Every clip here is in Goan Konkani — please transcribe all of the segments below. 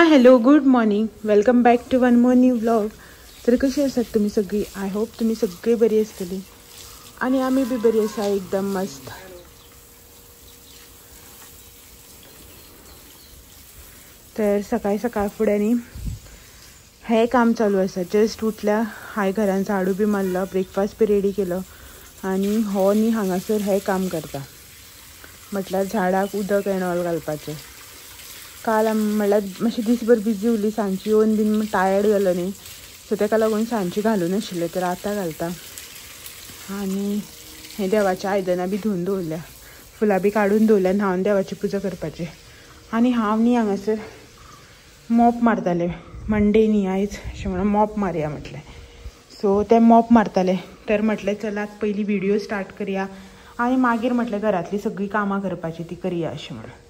Hello good morning, welcome back to one more new vlog. तर कशी आसात तुमी सगळी? I hope तुमी सगळी बरी आसतली आनी आमी बी बरी आसा एकदम मस्त. तर सकाळी सकाळ फुडें न्ही हें काम चालू आसा. जस्ट उठल्या, हांवें घरान झाडू बी मारलो, ब्रेकफास्ट बी रेडी केलो आनी हो न्ही हांगासर हें काम करता, म्हटल्यार झाडाक उदक एंड ऑल घालपाचें. काल म्हणल्यार मातशें दीसभर बिजी उरली, सांजची येवन बीन टायर्ड जालो न्ही, सो ताका लागून सांजची घालूं नाशिल्लें, तर आतां घालता. आनी हें देवाच्या आयदनां बी धुवन दवरल्या, फुलां बी काडून दवरल्या, न्हांवन देवाची पुजा करपाची. आनी हांव न्ही हांगासर मोप मारतालें, मंडे न्ही आयज, अशें म्हणून मोप मारया म्हटलें. सो तें मोप मारतालें, तर म्हटलें चलात पयलीं व्हिडियो स्टार्ट करया आनी मागीर म्हटलें घरांतली सगळीं कामां करपाची ती करया अशें म्हणून.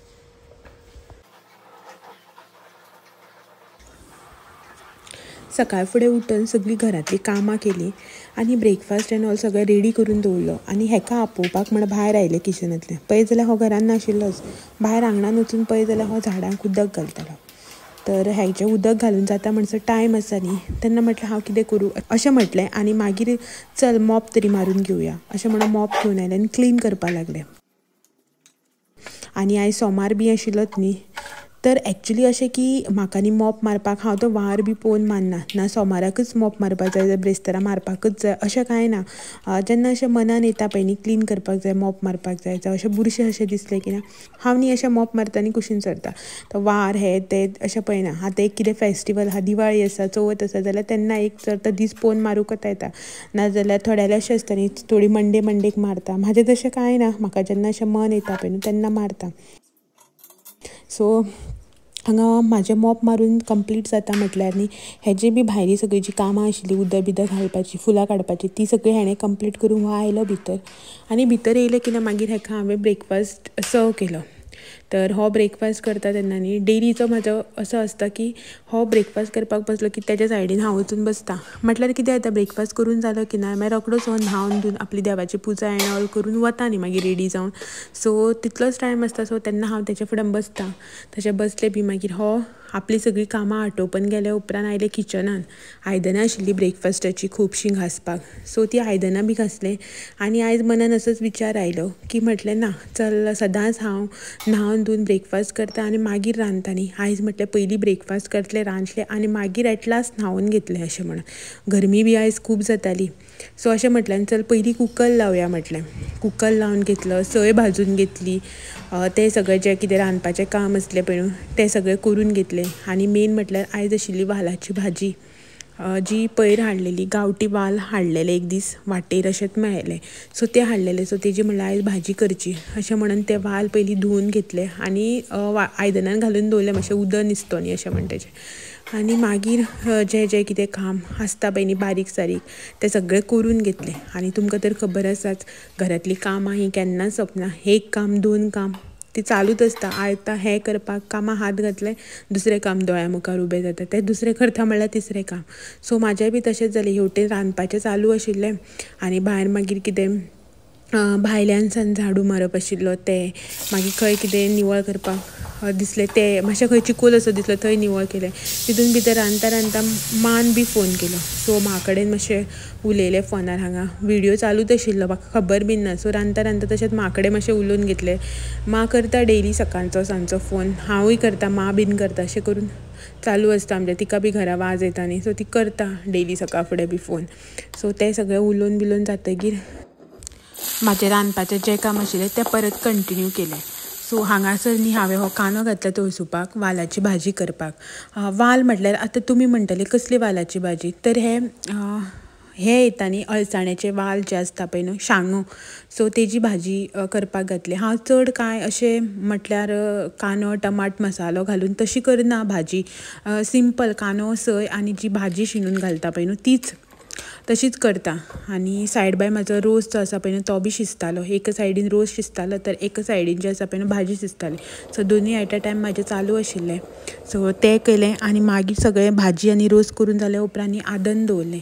सकाळ फुडें उठून सगळीं घरांतलीं कामां केलीं आनी ब्रेकफास्ट एंड ऑल सगळें रेडी करून दवरलो. आनी हेका आपोवपाक म्हण भायर आयलें किचनांतलें. पळय जाल्यार हो घरान नाशिल्लोच, भायर आंगणान वचून पळय जाल्यार हो झाडांक उदक घालतालो. तर हेचें उदक घालून जाता म्हणसर टायम आसा न्ही, तेन्ना म्हटलें हांव कितें करूं अशें म्हटलें आनी मागीर चल मॉप तरी मारून घेवया अशें म्हणून मॉप घेवन आयलें आनी क्लीन करपाक लागलें. आनी आयज सोमार बी आशिल्लोच न्ही, तर एक्चुली अशें की म्हाका न्ही मॉप मारपाक हांव तो वार बी पळोवन मारना, ना सोमाराकच मॉप मारपाक जाय, जाल्यार ब्रेस्तारा मारपाकच जाय अशें कांय ना. जेन्ना अशें मनान येता पळय न्ही क्लीन करपाक जाय, मॉप मारपाक जाय, जावं अशें बुरशें अशें दिसलें की ना, हांव न्ही अशें मॉप मारता आनी कुशीन सरता. तो वार हे ते अशें पळयना. आतां एक कितें फेस्टिवल आहा, दिवाळी आसा, चवथ आसा जाल्यार तेन्ना एक जर तो दीस पळोवन मारूंक येता, नाजाल्यार थोड्यालें अशें आसता न्ही थोडी मंडे मंडेक मारता. म्हाजें तशें कांय ना, म्हाका जेन्ना अशें मन येता पळय न्हू तेन्ना मारता. सो हांगा म्हाजें मॉप मारून कंप्लीट जाता म्हटल्यार न्ही हेजी बी भायली सगळीं जी कामां आशिल्लीं, उदक बिदक घालपाची, फुलां काडपाची, ती सगळीं हेणें कंप्लीट करून हो आयलो भितर. आनी भितर येयलें की ना मागीर हेका हांवें ब्रेकफास्ट सर्व केलो. तर हो ब्रेकफास्ट करता तेन्ना न्ही डेलीचो म्हाजो असो आसता की हो ब्रेकफास्ट करपाक बसलो की तेज्या सायडीन हांव वचून बसता. म्हटल्यार कितें जाता, ब्रेकफास्ट करून जालो की ना मागीर रोकडोच हो न्हांवन धुवन आपली देवाची पुजा एंड ऑल करून वता न्ही मागीर रेडी जावन. सो तितलोच टायम आसता, सो तेन्ना हांव तेच्या फुड्यान बसता. तशें बसलें बी मागीर हो आपली सगळीं कामां आटोवन गेल्या उपरांत आयलें किचनान. आयदनां आशिल्लीं ब्रेकफास्टाची खुबशीं घांसपाक, सो ती आयदनां बी घांसलें. आनी आयज मनान असोच विचार आयलो की म्हटलें ना चल सदांच हांव न्हांवन धुवन ब्रेकफास्ट करता आनी मागीर रांदता न्ही, आयज म्हटलें पयलीं ब्रेकफास्ट करतलें, रांदतलें आनी मागीर एट लास्ट न्हांवन घेतलें अशें म्हणून. गरमी बी आयज खूब जाताली, सो अशें म्हटलें चल पयलीं कुकर लावया म्हटलें. कुकर लावन घेतलो, सय भाजून घेतली, तें सगळें जें कितें रांदपाचें काम आसलें पळय न्हू तें सगळें करून घेतलें. आनी मेन म्हटल्यार आयज आशिल्ली वालाची भाजी, जी पयर हाडलेली, गांवठी वाल हाडलेले एक दीस वाटेर अशेंच मेळ्ळें, सो तें हाडलेलें. सो तेजी म्हणल्यार आयज भाजी करची अशें म्हणून तें वाल पयलीं धुवन घेतलें आनी आयदनान घालून दवरलें, मातशें उदक निसतो न्ही अशें म्हण तेजें. आनी मागीर जें जें कितें काम आसता पळय न्ही बारीक सारीक तें सगळें करून घेतलें. आनी तुमकां तर खबर आसाच घरांतलीं कामां हीं केन्नाच सोंपना, एक काम दोन काम ती चालूच आसता. आतां हें करपाक कामां हात घातलें, दुसरें काम दोळ्या मुखार उबें जाता, तें दुसरें करता म्हणल्यार तिसरें काम. सो म्हाजें बी तशेंच जालें, हेवटेन रांदपाचें चालू आशिल्लें आनी भायर मागीर कितें भायल्यान सान झाडू मारप आशिल्लो तें, मागीर खंय कितें निवळ करपाक दिसलें तें, मातशें खंय चिकोल असो दिसलो थंय निवळ केलें. तितून भितर रांदता रांदता मान बी फोन केलो, सो म्हा कडेन मातशें उलयलें फोनार, हांगा व्हिडियो चालूच आशिल्लो म्हाका खबर बीन ना. सो रांदता रांदता तशेंच मा कडेन मातशें उलोवन घेतलें. मां करता डेली सकाळचो सांजचो फोन, हांवूय करता, मां बीन करता, अशें करून चालू आसता आमचें. तिका बी घरा वाज येता न्ही, सो ती करता डेली सकाळ फुडें बी फोन. सो तें सगळें उलोवन बिलोवन जातकीर म्हाजें रांदपाचें जें काम आशिल्लें तें परत कंटिन्यू केलें. सो हांगासर न्ही हांवें हो कांदो घातला तळसुपाक, वालाची भाजी करपाक. वाल म्हटल्यार आतां तुमी म्हणटले कसली वालाची भाजी, तर हे हे येता न्ही अळसाण्याचे वाल जे आसता पळय न्हू शांगो, सो तेजी भाजी करपाक घातली. हांव चड कांय अशें म्हटल्यार कांदो टमाट मसालो घालून तशी करना भाजी, सिंपल कांदो सय आनी जी भाजी शिनून घालता पळय न्हू तीच तशीच करता. आनी सायड बाय म्हाजो रोस जो आसा पळय न्हू तो बी शिजतालो, एका सायडीन रोस शिजतालो तर एका सायडीन जें आसा पळय न्हू भाजी शिजताली. सो दोनूय एट अ टायम म्हाजें चालू आशिल्लें. सो तें केलें आनी मागीर सगळें भाजी आनी रोस करून जाल्या उपरांत आदन दवरलें.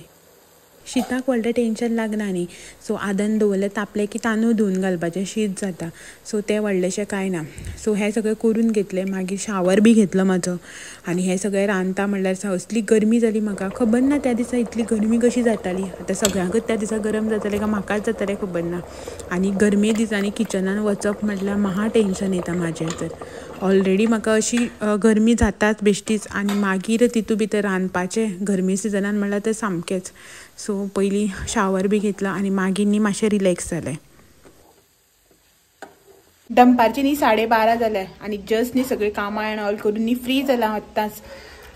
शिताक व्हडलें टेंशन लागना न्ही. सो आदन दवरलें तापलें की तांदूळ धुवन घालपाचें, शीत जाता. सो तें व्हडलेंशें कांय ना. सो हें सगळें करून घेतलें, मागीर शावर बी घेतलो म्हाजो. आनी हें सगळें रांदता म्हणल्यार असली गरमी जाली म्हाका, खबर ना त्या दिसा इतली गरमी कशी जाताली. आतां सगळ्यांकच त्या दिसा गरम जातालें काय म्हाकाच जातालें खबर ना. आनी गरमे दिसांनी किचनान वचप म्हटल्यार महा टेंशन येता म्हाजें. तर ऑलरेडी म्हाका अशी गरमी जाताच बेश्टीच, आनी मागीर तितू भितर रांदपाचें गरमे सिजनान म्हणल्यार तें सामकेंच. सो पयलीं शावर बी घेतलो आनी मागीर न्ही मातशें रिलॅक्स जालें. दनपारची न्ही 12:30 जालें आनी जस्ट न्ही सगळीं कामां एंड ऑल करून न्ही फ्री जालां आत्तांच.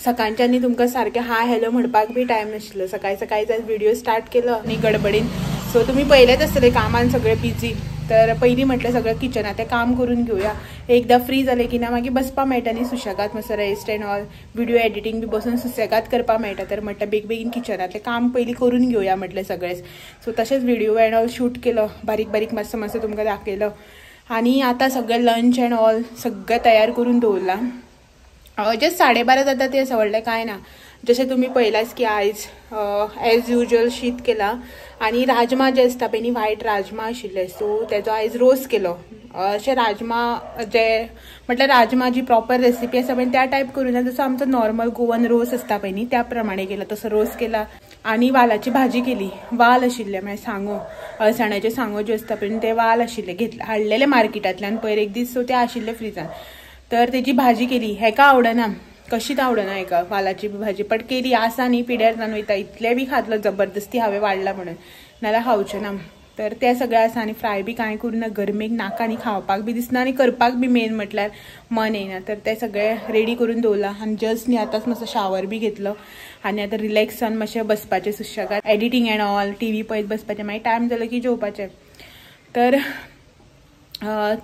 सकाळच्यान न्ही तुमकां सारकें हाय हॅलो म्हणपाक बी टायम नाशिल्लो. सकाळी सकाळी व्हिडिओ स्टार्ट केलो आनी गडबडीन. सो तुमी पयलेच आसतले कामान सगळे बिजी. तर पयलीं म्हटलें सगळें किचनांतलें काम करून घेवया, एकदां फ्री जालें की ना मागीर बसपाक मेळटा न्ही सुशेगाद, मातसो rest and all, video editing बी बसून सुशेगाद करपाक मेळटा. तर म्हटलें बेगीन किचनांतलें काम पयलीं करून घेवया म्हटलें सगळेंच. सो तशेंच व्हिडिओ एंड ऑल शूट केलो, बारीक बारीक मातसो मातसो तुमकां दाखयलो. आनी आतां सगळें लंच एंड ऑल सगळें तयार करून दवरलां. जस्ट 12:30 जाता तें आसा, व्हडलें कांय ना. जशें तुमी पळयलाच की आयज एज युजल शीत केलां आनी राजमा जे आसता पळय न्ही, व्हायट राजमा आशिल्ले, सो तेजो आयज रोस केलो. अशें राजमा जे म्हटल्यार राजमा जी प्रॉपर रेसिपी आसा पळय त्या टायप करूं ना, जसो आमचो नॉर्मल गोवन रोस आसता पळय न्ही त्या प्रमाणे केला, तसो रोस केला. आनी वालाची भाजी केली. वाल आशिल्ले म्हळ्यार सांगो, अळसाण्याच्यो सांगो ज्यो आसता पळय ते वाल आशिल्ले, घेतले हाडलेले मार्केटांतल्यान पयर एक दीस, सो ते आशिल्ले फ्रिजान. तर तेजी भाजी केली. हेका आवडना, कशीच आवडना हेका वालाची भाजी, बट केली आसा न्ही पिड्यार जावन वयता, इतलें बी खातलो जबरदस्ती हांवें वाडला म्हणून, नाल्यार खावचें ना. तर तें सगळें आसा. आनी फ्राय बी कांय करूं ना, गरमेक नाका आनी खावपाक बी दिसना आनी करपाक बी मेन म्हटल्यार मन येयना. तर तें सगळें रेडी करून दवरलां आनी जस्ट न्ही आतांच मातसो शावर बी घेतलो आनी आतां रिलॅक्स जावन मातशें बसपाचें सुशेगाद, एडिटींग एंड ऑल टीव्ही पळयत बसपाचें, मागीर टायम जालो की जेवपाचें. तर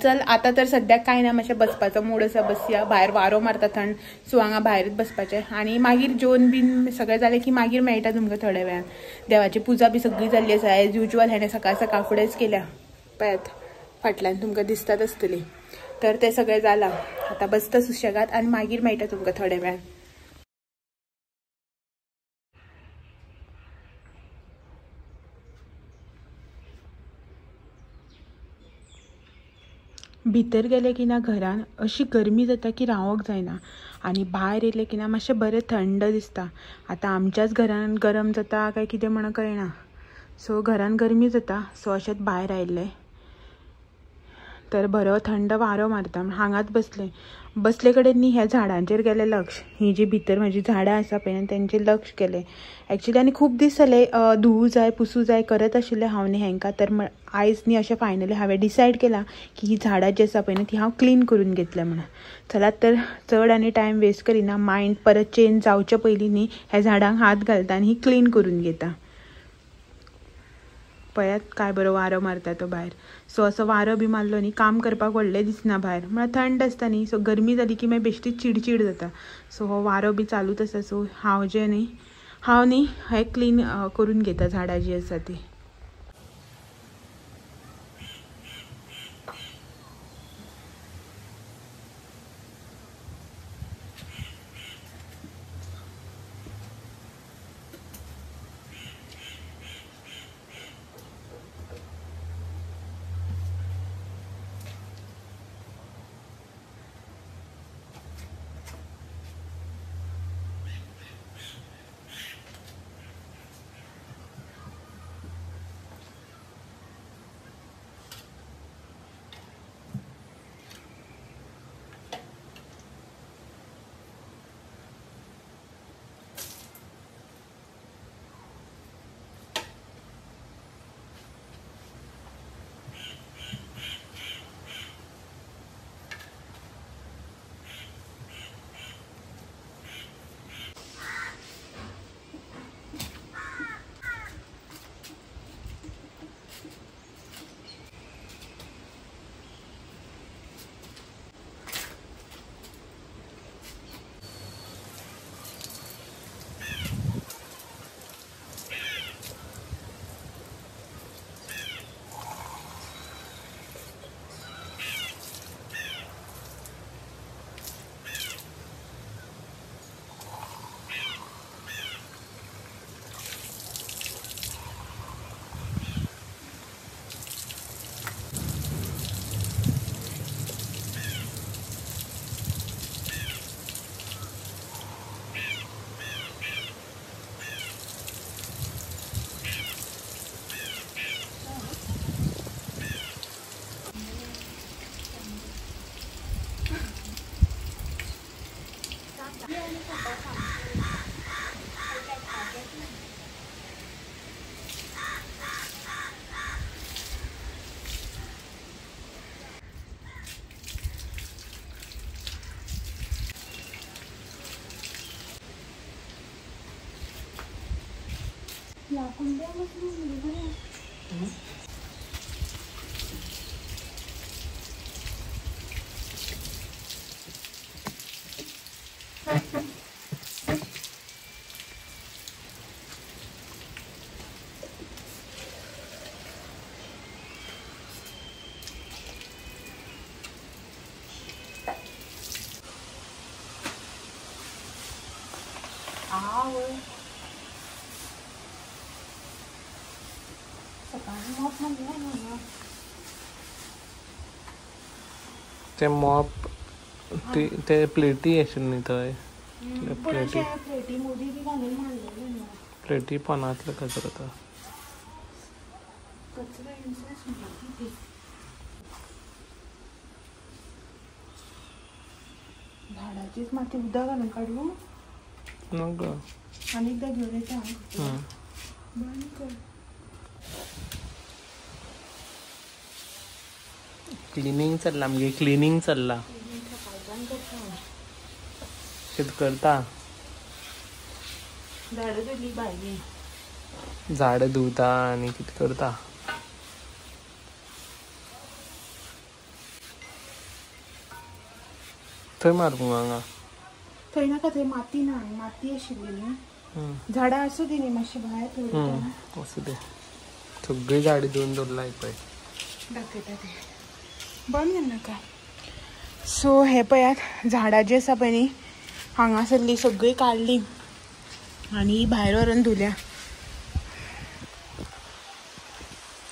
चल आतां तर सद्याक कांय ना, मातशें बसपाचो मूड आसा, बसया. भायर वारो मारता थंड, सो हांगा भायरच बसपाचें. आनी मागीर जेवन बीन सगळें जालें की मागीर मेळटा तुमकां थोड्या वेळान. देवाची पुजा बी सगळी जाल्ली आसा एज युजल, हेणें सकाळ सकाळ फुडेंच केल्या, पळयात फाटल्यान तुमकां दिसतात आसतली. तर तें सगळें जालां, आतां बसता सुशेगाद आनी मागीर मेळटा तुमकां थोड्या वेळान. भितर गेले की ना घरान अशी गरमी जाता की रावंक जायना, आनी भायर येयलें की ना मातशें बरें थंड दिसता. आतां आमच्याच घरान गरम जाता काय कितें म्हणून कळना, सो घरान गरमी जाता, सो अशेंच भायर आयिल्लें तर बरो थंड वारो मारता. हांगाच बसलें, बसले कडेन न्ही ह्या झाडांचेर गेलें लक्ष, ही जी भितर म्हजी झाडां आसा पळय तेंचेर लक्ष गेलें एक्चुली. आनी खूब दीस जाले धुवूं जाय पुसूं जाय करत आशिल्लें हांव न्ही हेंकां. तर आयज न्ही अशें फायनली हांवें डिसायड केलां की ही झाडां जी आसा पळय न्ही ती हांव क्लीन करून घेतलें म्हणून. चलात तर चड आनी टायम वेस्ट करिना, मायंड परत चेंज जावचे पयलीं न्ही ह्या झाडांक हात घालता आनी ही क्लीन करून घेता. पळयात काय बरो वारो मारता तो भायर. सो असो वारो बी मारलो न्ही काम करपाक व्हडलें दिसना भायर, म्हळ्यार थंड आसता न्ही. सो गरमी जाली की मागीर बेश्टीच चिडचीड जाता. सो हो वारो बी चालूच आसा. सो हांव जें न्ही हांव न्ही हें क्लीन करून घेता झाडां जी आसा ती. ते मॉप ते प्लेटी आशिल्ली न्ही थंय, प्लेटी प्लेटी पोनांतले कचरो तो. झाडाचीच माती उदक घालून काडू नको, आनी एकदां घेवन येता. बंद कर. क्लिनींग चल्ला आमगे, क्लिनींग चल्ला. कितें करता? झाडां धुली भायली, झाडां धुवता आनी कितें करता. थंय मार मुगो हांगा. थंय नाका, थंय माती ना, माती आशिल्ली न्ही. झाडां आसूं दी न्ही मातशी भायर थोडी. आसूं दे, सगळीं झाडां धुवन दवरला पळय. दाखयता ते, बंद नाका. सो हे पळयात झाडां जी आसा पळय न्ही हांगासरली सगळी काडली आनी भायर व्हरून धुल्या.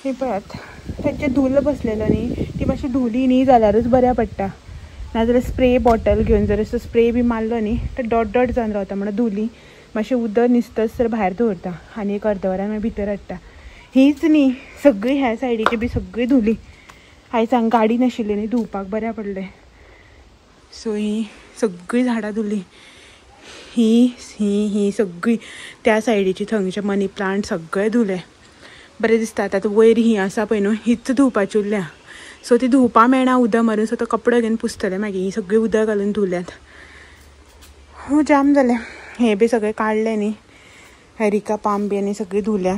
हे पळयात तांचे धुल्ल बसलेलो न्ही, ती मातशी धुली न्ही जाल्यारूच बऱ्या पडटा. नाजाल्यार स्प्रे बॉटल घेवन जर असो स्प्रे बी मारलो न्ही तर डॉट डॉट जावन रावता. म्हणून धुली मातशें उदक निसतच तर भायर दवरता आनी एक अर्द वरान मागीर भितर हाडटा. हीच न्ही सगळी ह्या सायडीची बी सगळी धुली. आयज हांगा गाडी नाशिल्ली न्ही, धुवपाक बऱ्या पडलें. सो ही सगळीं झाडां धुली, ही ही ही सगळी त्या सायडीची थंयचे मनी प्लांट सगळे धुले. बरें दिसता. आतां वयर ही आसा पळय न्हू, हीच धुवपाची उरल्या. सो ती धुवपा मेळना उदक मारून, सो तो कपडो घेवन पुसतलें मागीर. ही सगळी उदक घालून धुल्यात. हो जाम जालें. हें बी सगळें काडलें न्ही, एरिका पाम बी आनी सगळी धुल्या.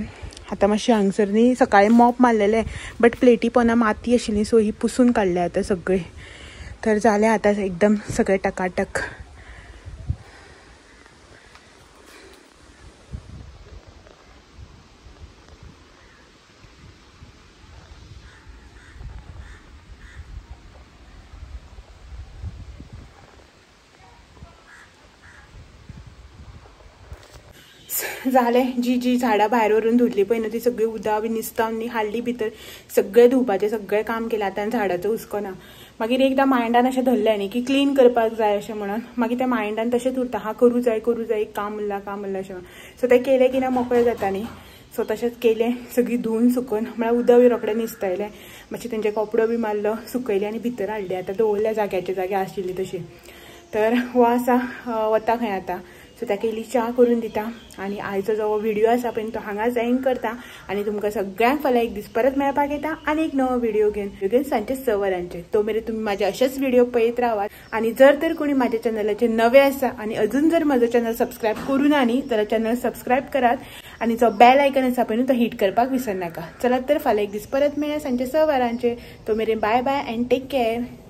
आतां मातशें हांगसर न्ही सकाळीं मॉप मारलेलें, बट प्लेटी पोना माती आशिल्ली, सो ही पुसून काडल्या आतां सगळी. तर जालें आतां एकदम सगळें टकाटक. जालें. जी जी झाडां भायर व्हरून धुतली पळय न्हू ती सगळी उदक बी निसतावन न्ही हाडली भितर, सगळें धुवपाचें सगळें काम केलें. आतां झाडाचो हुस्को ना. मागीर एकदां मायंडान अशें धरलें न्ही की क्लीन करपाक जाय अशें म्हणून, मागीर त्या मायंडान तशेंच उरता, हा करूं जाय करूं जाय, एक काम उरलां काम उरलां अशें म्हणून. सो तें केलें की ना मोकळें जाता न्ही. सो तशेंच केलें, सगळीं धुवन सुकोवन, म्हळ्यार उदक बी रोखडें निसतायलें, मातशें तेंचे कपडो बी मारलो, सुकयले आनी भितर हाडले. आतां दवरल्या जाग्याच्या जाग्यार आशिल्ली तशी. तर हो आसा वता खंय आतां. सो ताका इल्ली च्या करून दिता आनी आयचो जो व्हिडिओ आसा पळय तो हांगाच एंड करता. आनी तुमकां सगळ्यांक फाल्यां एक दीस परत मेळपाक येता आनी एक नवो व्हिडिओ घेवन सांजचे 6 वरांचेर. तो मेरेन तुमी म्हाजे अशेच व्हिडिओ पळयत रावात. आनी जर तर कोणी म्हाज्या चॅनलाचेर नवे आसा आनी अजून जर म्हजो चॅनल सबस्क्रायब करूं ना न्ही जाल्यार चॅनल सबस्क्रायब करात आनी जो बेल आयकन आसा पळय न्हू तो हीट करपाक विसरनाका. चलात तर फाल्यां एक दीस परत मेळया सांजचे 6 वरांचेर. तो मेरेन bye bye and take care.